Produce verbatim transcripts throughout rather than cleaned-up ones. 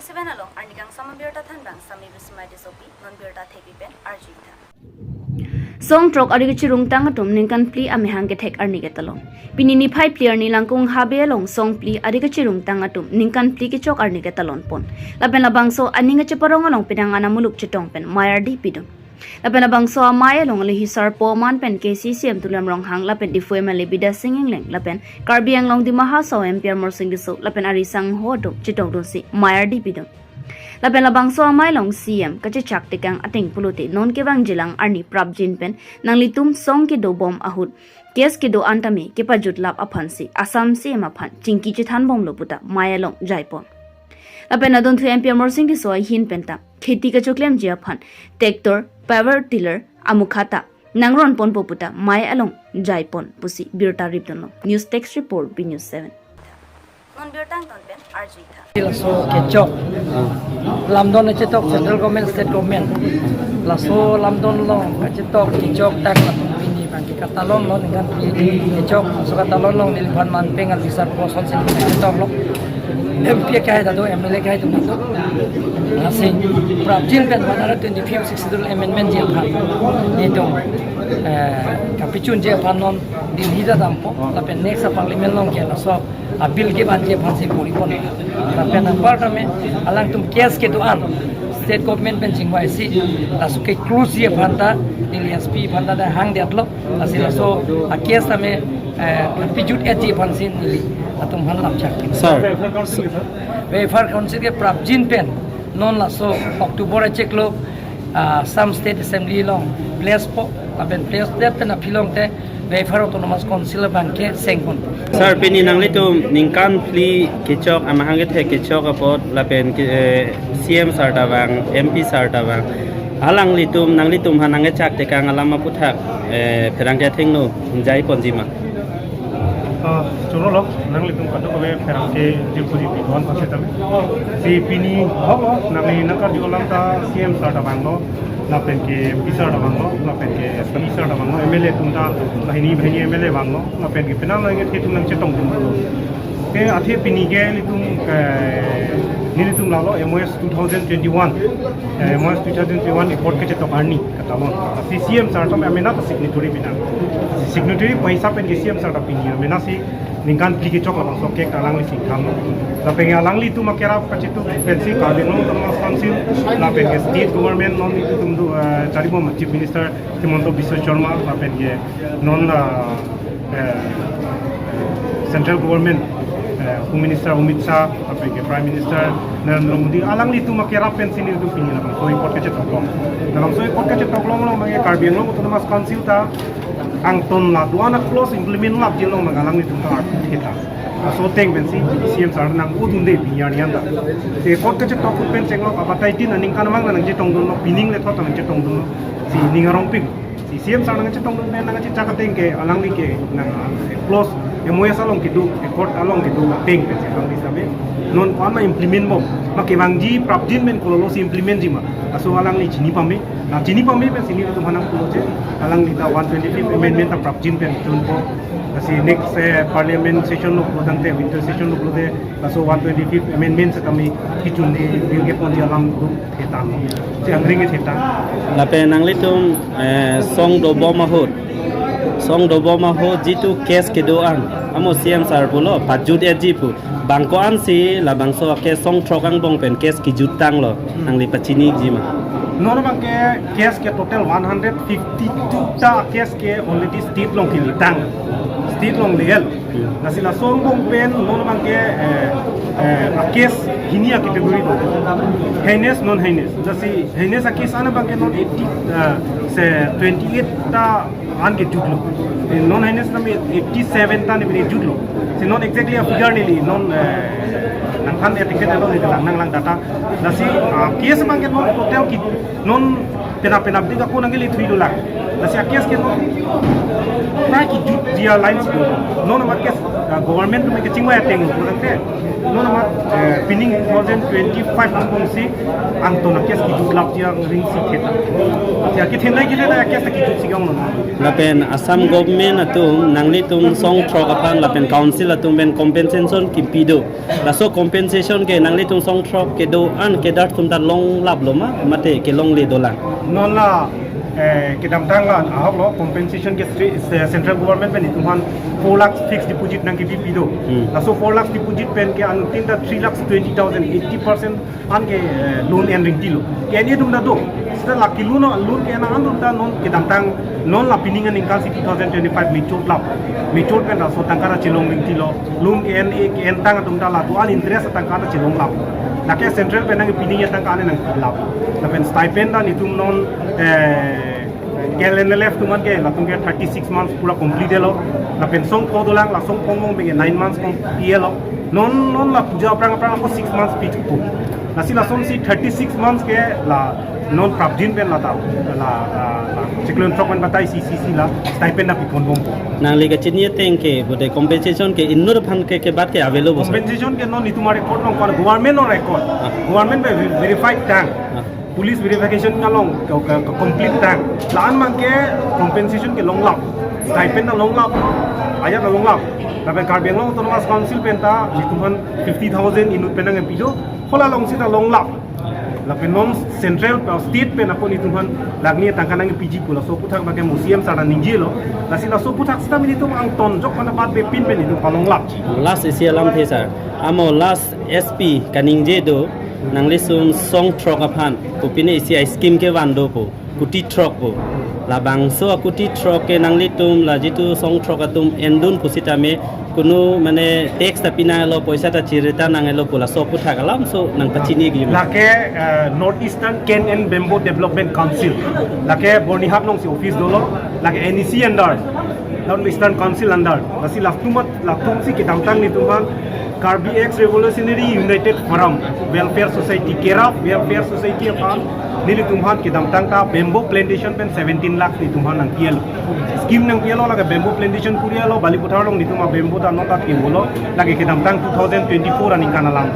Seven along arni kangsam abirta thanbang Sami Bismai Tissopi, non birta thepi pen arjuitha. Song throk ari kachirungtang atum ningkan phli amahang kethek arni ketalon. Pini niphai phli arni Langkung Habe along song phli ari kachirungtang atum ningkan phli kechok arni ketalon pon. Lapen labangso aning kacheparong along pidang ana muluk chetong pen mei ardi pidun. Lapen labangso amei along alohi sarpo aman pen K C C M Tuliram Ronghang lapen Diphu M L A Bidya Sing Engleng lapen Karbi Anglong Dima Hasao M P Amarsing Tisso lapen ari sangho atum chetongdunsi mei ardi pidun. Lapen labangso amei along C M kachechak tekang ateng pulote non kevangjilang arni prapjin pen nanglitum song kedobom ahut case kedo-an tame kepajutlap aphansi Assam C M aphan chingki chethanbomlo puta mei along jaipon. Lapen adunthu M P Amarsing Tisso ahin penta kheti kachoklemji aphan tractor, power tiller amukhata nangronponpo puta mei along jaipon pusi birta ripdunlo. News Desk Report, B News seven. Non birta angton pen arjuitha. Laso kechok lamdon chetok central government, state government. Laso lamdon along kachetok kechok tak la pini bang ke katalon lo ningkan phli kechok, laso katalon along neliphan man pengal bisar poson sin kechetoklo. M P kahai ta do, M L A kahai atum ta do. Lasi prapjin pen one hundred twenty-fifth Sixth Schedule amendment ji aphan nelitum, eh, kapachunji aphan non Delhi ta dampo. Lapen next a parliament along ke laso a bill kevanji aphansi poripon. Lapen apar tame alangtum case kedo-an state government pen chingvaisi laso keclose ji aphan ta neli S P aphan ta hangdetlo. Lasi laso a case tame, eh, pijut etji aphansi neli atum aphan lamchak. Sir. Welfare Council ke prapjin pen non laso October achiklo, ah, Assam State Assembly along place po, lapen place det pen aphi along te Welfare Autonomous Council abang ke sengpon. Sir, pini nanglitum ningkan phli kechok amahang kethek kechok apot lapen ke, eh, C M sir ta vang, M P sir ta vang. Alanglitum, nanglitum aphan nangkechak tekang alam aputhak, eh, pherangke athengno jaiponji ma? Ah, choro lo, nanglitum kadokave pherangke jirpo jirpi do-an aphan setame. Si pini ahok lo, nangli nangkarju alam ta C M sir ta vanglo, lapen ke M P sir ta vanglo, lapen ke S P sir ta vanglo, M L A atum ta banghini banghini M L A vanglo, lapen ke penang nangke atum nangchetongdunlo. Ke athe pini ke nelitum, eh, nelitum lalo M O S two thousand twenty-one, eh, M O S two thousand twenty-one report kachetok arni katalon. Si C M sir ta amena ta signatory pina. Signatory paisa pen ke C M sir ta pini amena si ningkan phli kechok labangso case alangli singthamlo. Lapen alanglitum akerap kachetok pensi Karbi Anglong Autonomous Council, lapen ke state government non nelitum do, eh, charibom Chief Minister Himanta Biswa Sarma, lapen ke non, ah, eh, central government, eh, Home Minister Amit Shah, lapen ke Prime Minister Narendra Modi, alanglitum akerap pensi nelitum pini labangso report kachetoklong. Labangso report kachetoklong along abang ke Karbi Anglong Autonomous Council ta angton la do-an a clause implement lapji along abang alanglitum ta arpu theta. Laso ateng pensi C M sir nang-udunde pini arni anta. Si report kachetok pen chenglok abatai tin aningkan abang nangchetongdunlo, pining le thot nangchetongdunlo. Si ning arongpik. Si C M sir nangchetongdun pen nangchechak ateng ke alangli ke nang, eh, clause M O S along kedo, accord along kedo ateng pensi alangli same non ko-an ma implement bom, ma kevangji prapjin pen kololo si implement ji ma. Laso alangli chini pame, na chini pame pensi nelitum aphan nangpulo je, alangli ta one twenty-fifth amendment ta prapjin pen chunpo. Lasi next, eh, parliament session lo pulo tangte, winter session lo pulote, laso one twenty-fifth amendment setame kechunde bill keponji alam do thetan. Si angring thetan. Lapen nanglitum, eh, song dobom ahut, song dobom ahut jitu case kedo-an, amo C M sir pulo pajut etji pu. Bang ko-ansi labangso a case song throk angbong pen case kejuttanglo, nangli pachiniji ma? Non abang ke case ke total one hundred fifty-two ta case ke already state along kelitang. State along legal. Lasi laso angbong pen non abang ke, eh, eh, a case hini a category do. Heinous, non heinous. Lasi heinous a case an abang ke non eighty, eh, se twenty-eight ta an kejutlo. Eh, non heinous tame eighty-seven ta ne bini jutlo. Si non exactly a figure neli non, eh, nangthan ya ticket alo neli lang nanglang data. Lasi, ah, case abang ke non total ke non penap penap ding ako nangkele thui dolang. Lasi a case ke non prai kejutji a line si do. Non ama case Government atum ke chingvai ateng lo, pulangte non amat, eh, pining two thousand twenty-five angbong si angton a-case kejut lap ji angring si theta. Ya, kethenei kethenei a-case ta kejut si ong lo. Lapen Assam government atum nanglitum song throk aphan lapen council atum pen compensation kipi do. Laso compensation ke nanglitum song throk kedo-an kedar atum ta longlap lo ma, mate kelongle dolang? Non la, eh, kedamtang la ahok lo, compensation ke stre-, se-, central government pen itum aphan four lakhs fixed deposit nangkepi pi do. Hmm. Laso four lakhs deposit pen ke anuttin ta three lakhs twenty thousand, eighty percent an ke, eh, loan en ringti lo. Ke-en atum ta do. Seta la ke-loan, loan ke-en atum ta non kedamtang, non la pining aningkan si two thousand twenty-five machot lap. Machot pen laso tangka ta chelong ringti lo. Loan ke-en, eh, ke-en tang atum ta la do-an interest tangka ta chelong lap. Lake central pen nangpining atangka an nangpi lap. Lapen stipend ta nelitum non, eh, K L N L F atum an ke latum ke thirty-six months pura complete lo. Lapen song pho dolang, la song pho angbong pen ke nine months kong pi lo. Non, non la puja aphrang aphrang ako six months pi thupo. Lasi lasonsi thirty-six months ke la non prapjin pen la ta, la, la, la chiklo throk pen batai si si si la stipend ta pipon bompo. Nangli kachini ateng ke, bote compensation ke inut aphan ke, kebat ke avelo bo, sir? Compensation ke non itum a-record along, government along record. Ah. Government pen ve-, verified tang. Ah. Police verification along ke, ke, ke complete tang. La-an abang ke compensation ke longlap. Stipend ta longlap. Ajat ta longlap. Lapen Karbi Anglong Autonomous Council pen ta nelitum aphan fifty thousand inut pen nangpi do. Hala alongsi ta longlap. Lapen non central, uh, state pen ako nelitum aphan lakh ni tangka nangpi ji pu laso aphuthak abang ke mo C M sir ta ningje lo. Lasi laso aphuthak seta nelitum angton jok pen abat bepin pen nelitum palonglap. Last isi alamthe, sir. Amo last S P kaningje do, nanglitum song throk aphan kopine isi a-scheme kevan dopo, kuti throk po. Labangso akuti throk ke nanglitum la jitu song throk atum endun pusitame kunu mane tax ta pinanglo, poisa ta chirita nanglo pu laso aphuthak alam so nangpachini gim. Lake, eh, North Eastern Cane and Bamboo Development Council. Lake Bornihat alongsi office dolo. Lake N E C under, North Eastern Council under. Lasi latum at, latumsi kedamtang nelitum aphan Karbi Ex Revolutionary United Forum, Welfare Society, KERAF Welfare Society aphan nelitum aphan kedamtang ta bamboo plantation pen seventeen lakh nelitum aphan nangpi lo. Scheme nangpi lo, lake bamboo plantation kuri lo, Balipathar along nelitum a-bamboo ta non ta kemo lo, lake kedamtang two thousand twenty-four aningkan alam.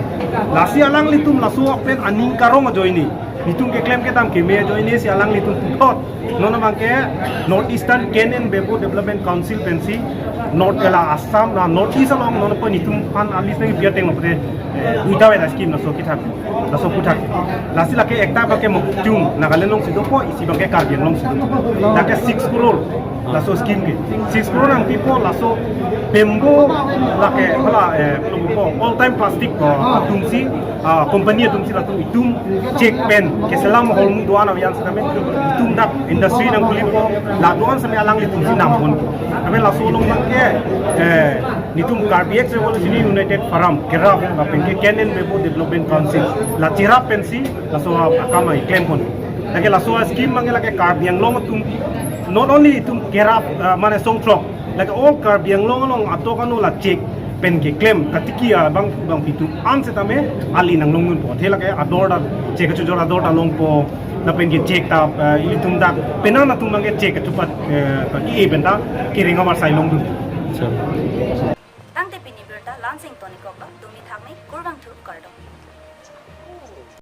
Lasi alanglitum laso pen aning karong ajoine, nelitum keklem kedam keme ajoine si alanglitum puthot. Non abang ke North Eastern Cane and Bamboo Development Council pensi North ela Assam la North East along non pen nelitum aphan a-list nangpi ateng lo pute, eh, uitawai ta scheme laso kithak, laso aphuthak. Lasi lake ekta abang ke Mokokchung, Nagaland alongsi dopo, isi abang ke Karbi Anglong alongsi dopo. Lake six crore laso scheme ke. Six crore nangpipo laso bamboo lake hala, eh, all time plastic, uh, atumsi, ah, company atumsi latum itum chek pen keselam ahormu do-an avian setame itum dak industry nangkhulipo, la do-an setame alanglitumsi nampon. Tapi laso along abang ke, eh, nelitum Karbi Ex Revolutionary United Forum, KERAF, lapen ke Cane and Bamboo Development Council, la cherap pensi laso akam keklempon. Lake laso scheme abang ke lake Karbi Anglong atum, not only itum KERAF, ah, mane song throk, lake all Karbi Anglong along atok ano la chek pen keklem katiki abang, bangpi atum an setame ali nanglongdunpo. Athe lake ador ta chek kachojor ador ta longpo. Lapen ke chek ta, eh, ilitum dak penang atum abang ke chek kachopat, eh, ke-e pen ta kereng avarsai longdun. Sir. Tangte pini birta la-ansi ingtonikoklo.